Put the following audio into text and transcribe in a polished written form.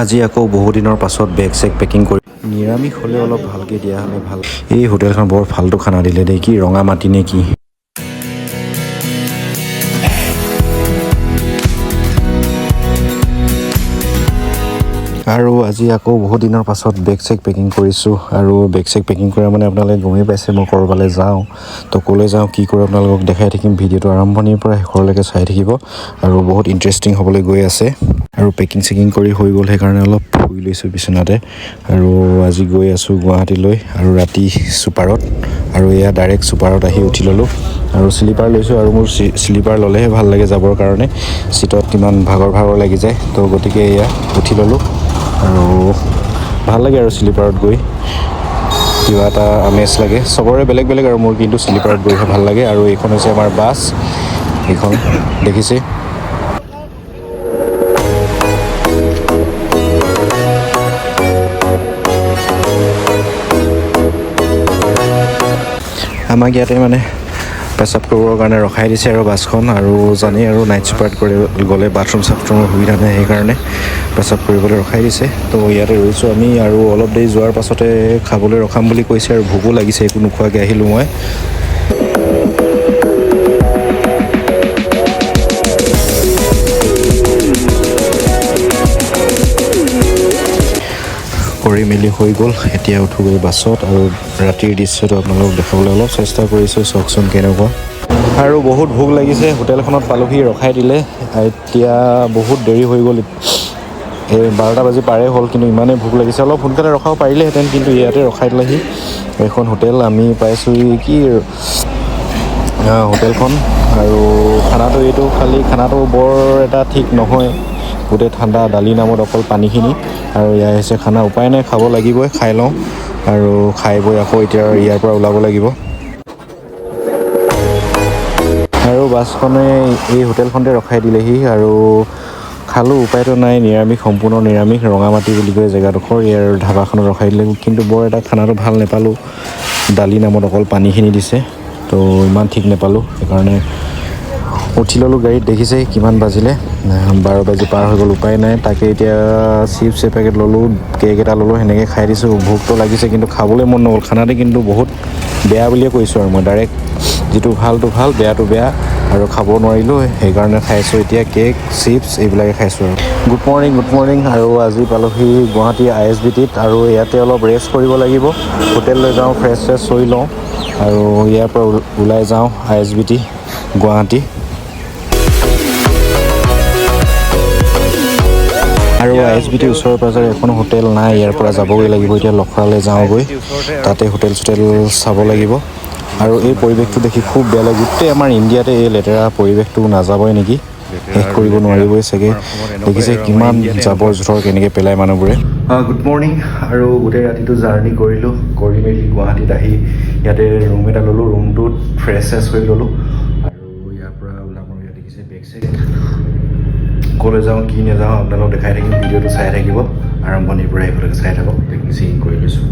আজি আকৌ বহুদিনৰ পাছত বেগ চেগ পেকিং কৰি, নিৰামিষ হ'লে অলপ ভালকৈ দিয়া হ'লে ভাল। এই হোটেলখন বৰ ফাল্টু খানা দিলে দেই। কি ৰঙা মাটি নে কি? আৰু আজি আকৌ বহুত দিনৰ পাছত বেগ চেগ পেকিং কৰিছোঁ। আৰু বেগ চেগ পেকিং কৰা মানে আপোনালোকে গমেই পাইছে, মই ক'ৰবালৈ যাওঁ। তো ক'লৈ যাওঁ, কি কৰোঁ, আপোনালোকক দেখাই থাকিম। ভিডিঅ'টো আৰম্ভণিৰ পৰা শেষৰলৈকে চাই থাকিব আৰু বহুত ইণ্টাৰেষ্টিং হ'বলৈ গৈ আছে। আৰু পেকিং চেকিং কৰি হৈ গ'ল, সেইকাৰণে অলপ শুই লৈছোঁ বিচনাতে। আৰু আজি গৈ আছোঁ গুৱাহাটীলৈ আৰু ৰাতি ছুপাৰত। আৰু এয়া ডাইৰেক্ট ছুপাৰত আহি উঠি ল'লোঁ আৰু শ্লিপাৰ লৈছোঁ। আৰু মোৰ শ্লিপাৰ ল'লেহে ভাল লাগে যাবৰ কাৰণে, চিটত ইমান ভাগৰ ভাগৰ লাগি যায়। তো গতিকে এয়া উঠি ল'লোঁ আৰু ভাল লাগে আৰু শ্লিপাৰত গৈ কিবা এটা আমেজ লাগে। চবৰে বেলেগ বেলেগ আৰু মোৰ কিন্তু শ্লিপাৰত গৈহে ভাল লাগে। আৰু এইখন হৈছে আমাৰ বাছ, এইখন দেখিছে। আমাক ইয়াতে মানে পেচাব কৰিবৰ কাৰণে ৰখাই দিছে আৰু বাছখন। আৰু জানেই আৰু নাইট ছুপাৰত কৰি গ'লে বাথৰুম চাথৰুমৰ সুবিধা নাই, সেইকাৰণে পেচাব কৰিবলৈ ৰখাই দিছে। তো ইয়াতে ৰৈছোঁ আমি আৰু অলপ দেৰি যোৱাৰ পাছতে খাবলৈ ৰখাম বুলি কৈছে। আৰু ভোকো লাগিছে, একো নোখোৱাকৈ আহিলোঁ মই। কৰি মেলি হৈ গ'ল, এতিয়া উঠোগৈ বাছত। আৰু ৰাতিৰ দৃশ্যটো আপোনালোকক দেখাবলৈ অলপ চেষ্টা কৰিছোঁ, চাওকচোন কেনেকুৱা। আৰু বহুত ভোক লাগিছে। হোটেলখনত পালোহি, ৰখাই দিলে। এতিয়া বহুত দেৰি হৈ গ'ল, এই 12টা বাজি পাৰেই হ'ল, কিন্তু ইমানেই ভোক লাগিছে। অলপ সোনকালে ৰখাব পাৰিলেহেঁতেন, কিন্তু ইয়াতে ৰখাই দিলেহি। এইখন হোটেল আমি পাইছোঁ কি হোটেলখন। আৰু খানাটো এইটো, খালি খানাটো বৰ এটা ঠিক নহয়, গোটেই ঠাণ্ডা দালি নামত অকল পানীখিনি। আৰু এয়া হৈছে খানা, উপায় নাই, খাব লাগিবই, খাই লওঁ। আৰু খাই বৈ আকৌ এতিয়া ইয়াৰ পৰা ওলাব লাগিব। আৰু বাছখনে এই হোটেলখনতে ৰখাই দিলেহি আৰু খালোঁ, উপায়তো নাই। নিৰামিষ, সম্পূৰ্ণ নিৰামিষ। ৰঙামাটি বুলি কয় জেগাডোখৰ, ইয়াৰ ধাবাখনত ৰখাই দিলে। কিন্তু বৰ এটা খানাটো ভাল নেপালোঁ, দালি নামত অকল পানীখিনি দিছে, তো ইমান ঠিক নেপালোঁ, সেইকাৰণে উঠি ল'লোঁ গাড়ীত। দেখিছে কিমান বাজিলে, 12 বাজি পাৰ হৈ গ'ল, উপায় নাই। তাকে এতিয়া চিপছ এপেকেট ল'লোঁ, কেক এটা ল'লোঁ, সেনেকৈ খাই দিছোঁ। ভোকটো লাগিছে কিন্তু খাবলৈ মন নগ'ল খানাটো, কিন্তু বহুত বেয়া বুলিয়ে কৈছোঁ। আৰু মই ডাইৰেক্ট যিটো ভালটো ভাল, বেয়াটো বেয়া, আৰু খাব নোৱাৰিলোঁ, সেইকাৰণে খাইছোঁ এতিয়া কেক, চিপছ এইবিলাকে খাইছোঁ। আৰু গুড মৰ্ণিং, গুড মৰ্ণিং। আৰু আজি পালোহি গুৱাহাটী আইএছবিটিত আৰু ইয়াতে অলপ ৰেষ্ট কৰিব লাগিব। হোটেললৈ যাওঁ, ফ্ৰেছ চেছ হৈ লওঁ আৰু ইয়াৰ পৰা ওলাই যাওঁ আইএছবিটি গুৱাহাটী। আৰু আইএছবিটিৰ ওচৰে পাঁজৰে এখন হোটেল নাই, ইয়াৰ পৰা যাবগৈ লাগিব। এতিয়া লখৰালৈ যাওঁগৈ, তাতে হোটেল চোটেল চাব লাগিব। আৰু এই পৰিৱেশটো দেখি খুব বেয়া লাগে। গোটেই আমাৰ ইণ্ডিয়াতে এই লেতেৰা পৰিৱেশটো নাযাবই নেকি, শেষ কৰিব নোৱাৰিবই চাগে। দেখিছে কিমান জাবৰ জোঁথৰ কেনেকৈ পেলায় মানুহবোৰে। Good morning. আৰু গোটেই ৰাতিটো জাৰ্ণি কৰিলোঁ, কৰি মেলি গুৱাহাটীত আহি ইয়াতে ৰুম এটা ল'লোঁ। ৰুমটোত ফ্ৰেছ চেছ হৈ ল'লোঁ আৰু ইয়াৰ পৰা ওলাম। আৰু ইয়াত দেখিছে বেগ চেগ। ক'লৈ যাওঁ, কি নাযাওঁ, আপোনালোক দেখাই থাকিম। ভিডিঅ'টো চাই থাকিব, আৰম্ভণিৰ পৰা এইফালে চাই থাকক। পেকিং চেকিং কৰি লৈছোঁ।